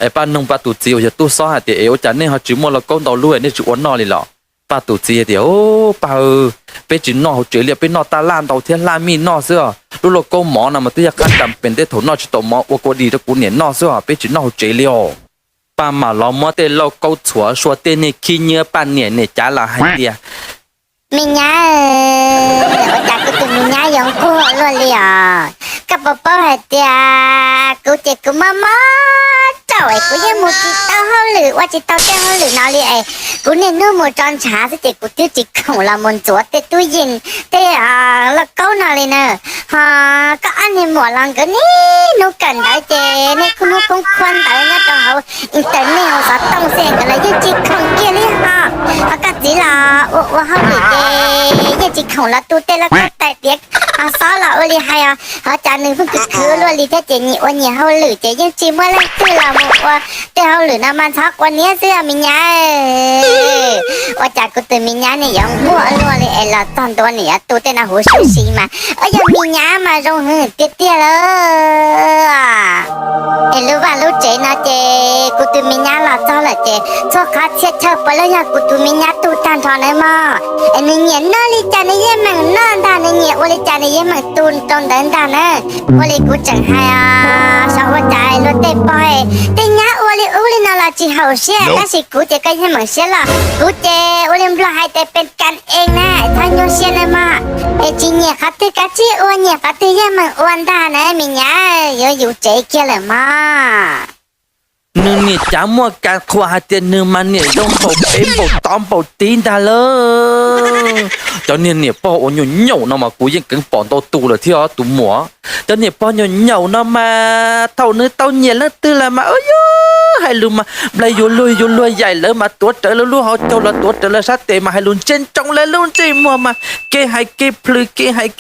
Paj noog Paj tus txiv uas yog tub xob hais tias, Es ua cas nej ho tsis muaj lauj kaub ntau lub nej tsis ua noj li los? Paj tus txiv tias, Paj, peb tsis noj hauv tsev li, peb noj taj laj ntau thiab laj mij noj xwb os. Lub lauj kaub mov no mas twb yog qab kam pes tej thaum noj tsis tau mov ua kua dis rau kuv niam noj xwb os, peb tsis noj hauv tsev li os. Paj mam los muab tej lauj kaub txhuav sua tej niag khib nyiab Paj niam, niam cav los hais tias, Me nyab, ua cas kuv tus me nyab yuav nquag luaj li os? Koj puas paub hais tias kuv ces kuv mob mob raum es kuv yeej mus tsis tau hauj lwm, ua tsis tau tej hauj lwm no li es kuv niaj hnub mus tso ntshav xwb ces kuv twb tsis khoom los mus ntxuav tej tub yeej tej lauj kaub no li na. Ho koj ob niag muam los nkawd niaj hnub kawm ntawv ces niaj hnub khoob khuab ntawv nyob rau hauv internet hauv xov tooj xwb, nkawd los yeej tsis khoom kiag li ho. Ho koj txiv los ua ua hauj lwm ces yeej tsis khoom los tu tej lauj kaub tais tiav ho xob los ua li hais os. Ho cas nws pheej khwv khwv luaj li thiab ces nyias ua nyias hauj lwm ces yeej tsis muaj leej twg los mus ua tej hauj lwm no mas ntxhov quav niab xwb os me nyab. Ua cas kuv tus me nyab ne yuav nquag luaj li es los txog ntua nws yuav tu tej no huv si si mas, ua yog me nyab mas zoo hwv tiag tiag lawm. Es lub vaj lub tsev no ces kuv tus me nyab los txog lawm ces txhua qhov txhia chaw puav leej yog kuv tus me nyab tu tag nrho nawb mog. Es nws nyiam noj li cas nws yeej meem noj ntag, nws nyiam ua li cas nws yeej meem tu rau ntawd ntag na. Ua li kuv tseem hais os, xyov ua cas luag tej pog, tej nyab ua li ub li no los tsis haum siab, tab sis kuv ces koj yeej meem siab los. Kuv ces ua li nplog hais tias pes kas ees na, txhob nyuaj siab nawb mog. Es tsis nyiam qhov twg kav tsij ua, nyiam qhov twg yeej meem ua ntag na me nyab, yuav yus tsev kiag lawm mog. Nws niam cav muaj kas qhuas hais tias nws mas niam zoo npaum pem npaum tod npaum tid ntag lauj. Cov niag niam pog uas nyuam nyaum no mas kuv yeej keev pom ntau tus lawm thiab tus muam. Cov niam pog nyuam nyaum no mas thaum nws tau nyiam leej twg lawm mas ua yuav hais lus mas nplai yuav luag yuav luag yaim lawv mas tuav rawv lawv lub hauv caug los tuav rawv lawv sab tes mas hais lus ntsia ntsoov lawv lub ntsej muag mas kev hais kev plhws kev hais